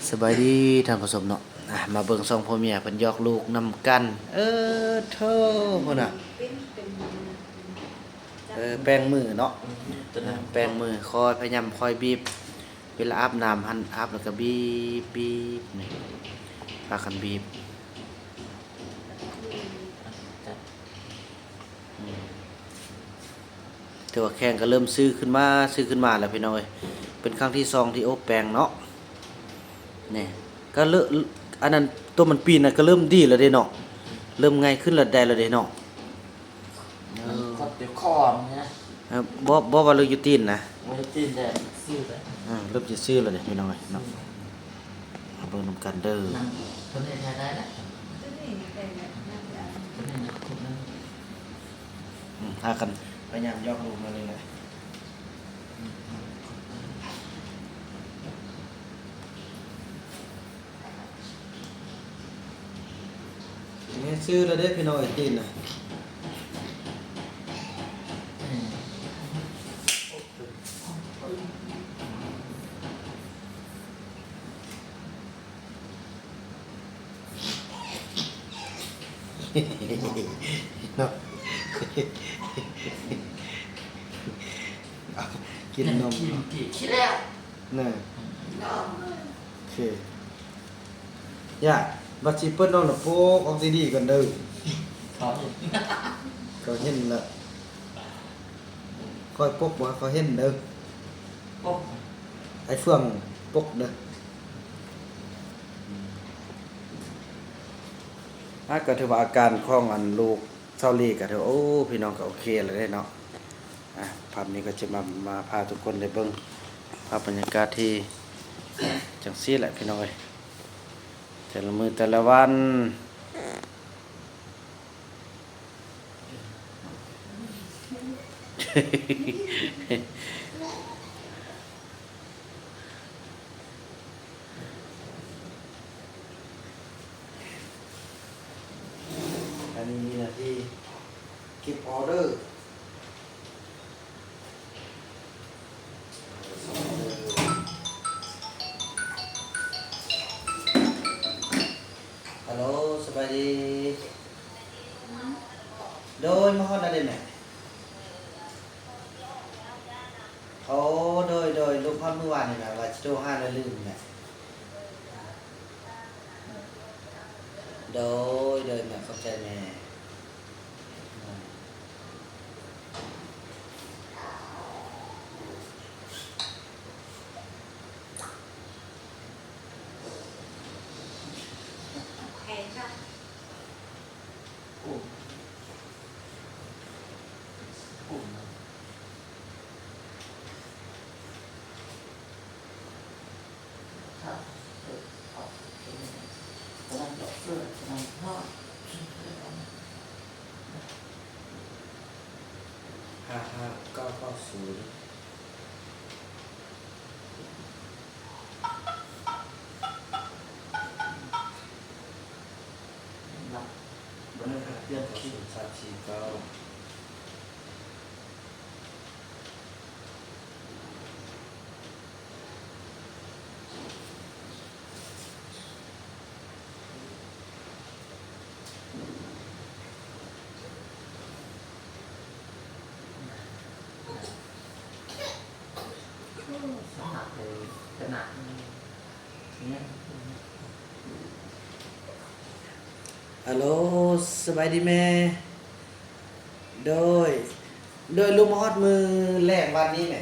ສະບາຍດີທ່ານຜູ້ຊົມເນາະ ອ່າ ມາເບິ່ງສອງຜົວເມຍເພິ່ນຢອກລູກນຳກັນ. ເອີ ໂທ້ ພຸ້ນນະ ເອີ ແປງມືເນາະ ອ່າ ແປງມື ຄອຍພະຍາຍາມ ຄອຍບີບ ເວລາອາບນ້ຳຫັ້ນ ອາບແລ້ວກໍບີບ ບີບ ນີ້ ພາກັນບີບ. ອືມ ຖືວ່າແຂ້ງກໍເລີ່ມຊື່ຂຶ້ນມາ ຊື່ຂຶ້ນມາແລ້ວພີ່ນ້ອງເອີຍ. ເປັນຄັ້ງທີສອງທີ່ໂອ້ແປງເນາະ ນີ້ ກໍເລີ່ມ ອັນນັ້ນ ຕົວມັນປີນນະ ກໍເລີ່ມດີແລ້ວເດ້ເນາະ ເລີ່ມໄງຂຶ້ນແລ້ວ ໄດ້ແລ້ວເດ້ເນາະ. ເອີ ກົດຢູ່ຄໍມັນນະ ເອີ ບໍ່ ບໍ່ວ່າເລີກຢູ່ຕີນນະ ບໍ່ຢູ່ຕີນແລ້ວ ຊື່ແລ້ວ ເອີ ເລີ່ມຈະຊື່ແລ້ວເດ້ພີ່ນ້ອງເອີຍເນາະ. ເບິ່ງນຳກັນເດີ ໂຕນີ້ໄດ້ແລ້ວ ໂຕນີ້ນະ ອືມ ພາກັນພະຍາຍາມຢອກລູກມານີ້ແຫຼະ. ນີ້ຊື່ແລ້ວເດ້ພີ່ນ້ອງເອີຍ ຕີນນະ. ເນາະ ກິນນົມ ກິນ ກິນ ກິນແລ້ວ ນະ ອືມ ໂອເຄ. ຢ່າ ບັດຊິເປີດນ້ອງນະ ປົກອອກດີໆກ່ອນເດີ ເຂົາເຫັນ ເຂົາເຫັນລະ. ຂ້ອຍປົກບໍ່ໃຫ້ເຂົາເຫັນເດີ ປົກ ໄອ້ເຟືອງປົກເດີ. ອ່າ ກໍຖືວ່າອາການຂອງອັນລູກເຊົາລີກໍຖື ໂອ້ ພີ່ນ້ອງກໍໂອເຄແລ້ວເດ້ເນາະ. ອ່າ ພາບນີ້ກໍຈະມາ ມາພາທຸກຄົນໄດ້ເບິ່ງພາບບັນຍາກາດທີ່ຈັ່ງຊີ້ແຫຼະພີ່ນ້ອງເອີຍ ແຕ່ລະມື້ແຕ່ລະວັນ. ອັນນີ້ມີໜ້າທີ່ເກັບອໍເດີ. ຮັລໂຫຼ ສະບາຍດີ. ໂດຍ ມາຮອດແລ້ວເດ້ແມ່. ໂອ້ ໂດຍ ໂດຍ ລູກຮອດມື້ວານນີ້ແຫຼະ ວ່າຊິໂທຫາແລ້ວລືມແຫຼະ. ໂດຍ ໂດຍ ແມ່ ຂອບໃຈແມ່. ຫ້າຫ້າເກົ້າເກົ້າສູນ. ອາໂຫຼ ສະບາຍດີແມ່. ໂດຍ ໂດຍ ລູກມາຮອດມື້ແລງວານນີ້ແມ່.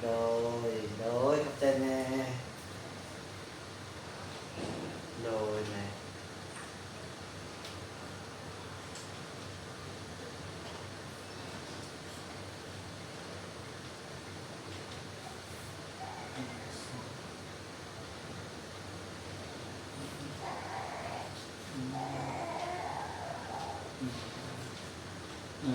ໂດຍ ໂດຍ ໂດຍ ຂອບໃຈແມ່. ໂດຍແມ່. ອືມ ອືມ ອືມ.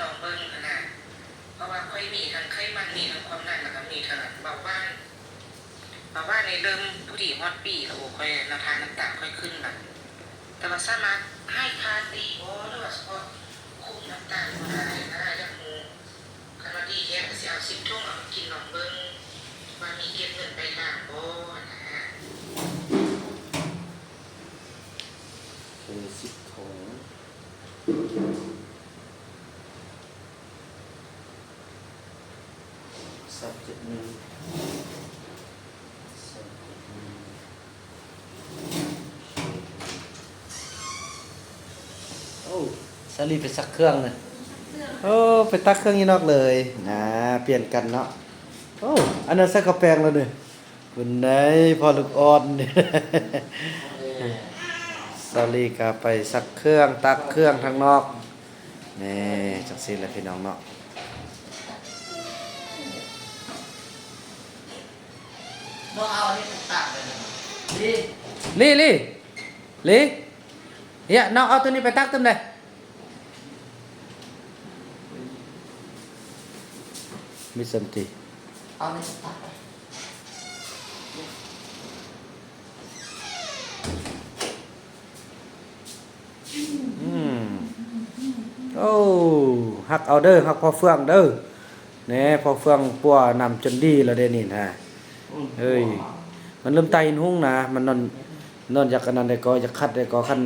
ລອງເບິ່ງຫັ້ນນະ ເພາະວ່າຂ້ອຍມີທັງໄຂມັນ ມີທັງຄວາມດັນ ແລ້ວກໍມີທັງອັນເບົາຫວານ. ເບົາຫວານນີ້ເລີ່ມພໍດີຮອດປີແລ້ວ ໂອ້ ຂ້ອຍ ນ້ຳທາດນ້ຳຕານຂ້ອຍຂຶ້ນລະ ແຕ່ວ່າສາມາດໃຫ້ຄ່າດີບໍ່ ຫຼືວ່າສະເພາະຄຸມນ້ຳຕານບໍ່ໄດ້ນະ ຢາກຮູ້. ຄັນວ່າດີແທ້ກໍຊິເອົາສິບຖົງເອົາມາກິນລອງເບິ່ງ ວ່າມີເກັບເງິນປາຍທາງບໍ່ຫັ້ນນະ. ເອີ ສິບຖົງ ສາມເຈັດໜຶ່ງ ສາມເຈັດໜຶ່ງ. ໂອ້ ສາລີໄປຊັກເຄື່ອງເລີຍ. ໂອ້ ໄປຕັກເຄື່ອງຢູ່ນອກເລີຍ. ອ່າ ປ່ຽນກັນເນາະ. ໂອ້ ອັນນັ້ນໃສ່ເຂົ້າແປງແລ້ວເດ້. ເພິ່ນໄດ້ພໍ່ລູກອ່ອນ. ສາລີກໍໄປຊັກເຄື່ອງ ຕັກເຄື່ອງທາງນອກ. ແນ່ ຈັ່ງຊີ້ແຫຼະພີ່ນ້ອງເນາະ. ນ້ອງເອົາອັນນີ້ໄປຕາກໄວ້ນະ ລີ ລີ ລີ ລີ ເຮຍ ນ້ອງເອົາໂຕນີ້ໄປຕັກຕື່ມແດ່. ມີສັນຕິ ເອົານີ້ໄປຕາກໄວ້. ອືມ ໂອ້ ຮັກເອົາເດີ ຮັກພໍ່ເຟືອງເດີ. ແນ່ ພໍ່ເຟືອງປົວນ້ຳຈົນດີແລ້ວເດ້ນີ້ນະ. ເອີຍ ມັນເລີ່ມຕາຍຫີນຮຸ່ງນະ ມັນນອນ ນອນຢາກອັນນັ້ນໄດ້ກໍຢາກຄັດໄດ້ກໍ ຄັນ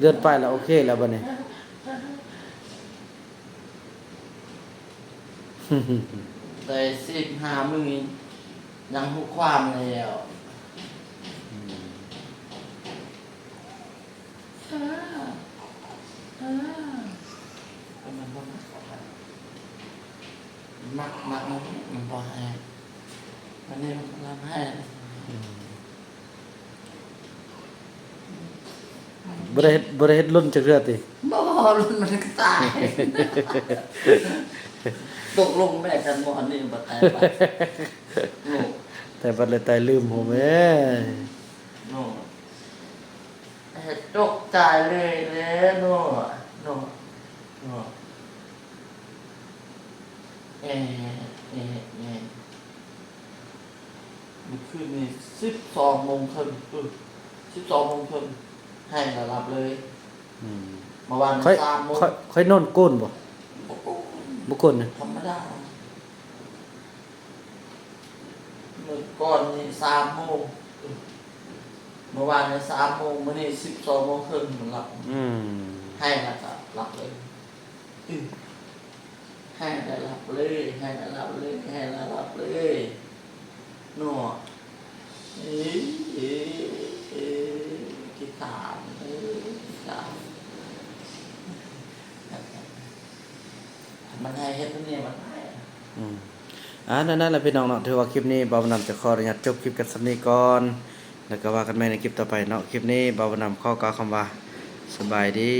ເດືອນປາຍແລ້ວໂອເຄແລ້ວບັດນີ້. ໄດ້ສິບຫ້າມື້ຍັງຮູ້ຄວາມແລ້ວ. ອືມ ເອີ ເອີ ແຕ່ມັນບໍ່ມັກ ມັກ ມັກ ມັກ ມັນບໍ່ໃຫ້ ມັນນີ້ມັນລຳໃຫ້. ອືມ ບໍ່ໄດ້ເຮັດ ບໍ່ໄດ້ເຮັດລົນຈັກເທື່ອຕິ? ບໍ່ ລົນມັນກໍຕາຍ. ຕົກລົງແມ່ກັນບໍ່ ອັນນີ້ບໍ່ຕາຍ ໂອ້ ຕາຍບັດເລີຍ ຕາຍລືມໂຫແມ່. ໂອ້ ເຮັດຕົກໃຈເລີຍເດ້ ໂນ ໂນ ໂນ ແອ ແອ ແອ ມື້ຄືນນີ້ສິບສອງໂມງເຄິ່ງ ເອີ ສິບສອງໂມງເຄິ່ງ ແຮງລະຫຼັບເລີຍ. ອືມ ເມື່ອວານນີ້ ຂ້ອຍ ສາມໂມງ ຂ້ອຍ ຂ້ອຍນອນໂກນບໍ່? ບໍ່ໂກນ ບໍ່ໂກນນະ ທຳມະດາ. ມື້ກ່ອນນີ້ສາມໂມງ ເມື່ອວານນີ້ສາມໂມງ ມື້ນີ້ສິບສອງໂມງເຄິ່ງ ມັນຫຼັບ. ອືມ ໃຫ້ແລ້ວກໍຫຼັບເລີຍ. ອື ໃຫ້ແລ້ວຫຼັບເລີຍ ໃຫ້ແລ້ວຫຼັບເລີຍ ໃຫ້ແລ້ວຫຼັບເລີຍເນາະ. ເອີ ເອີ ເອີ ຂີ້ຄ້ານ ເອີ ຂີ້ຄ້ານ ມັນໃຫ້ເຮັດແນວນີ້ມັນໃຫ້. ອືມ ອ່າ ນັ້ນແຫຼະພີ່ນ້ອງເນາະ ຖືວ່າຄລິບນີ້ບ່າວບຸນນຳຈະຂໍອະນຸຍາດຈົບຄລິບກັນສ່ຳນີ້ກ່ອນ ແລ້ວກໍວ່າກັນໃໝ່ໃນຄລິບຕໍ່ໄປເນາະ. ຄລິບນີ້ບ່າວບຸນນຳຂໍກ່າວຄຳວ່າ ສະບາຍດີ.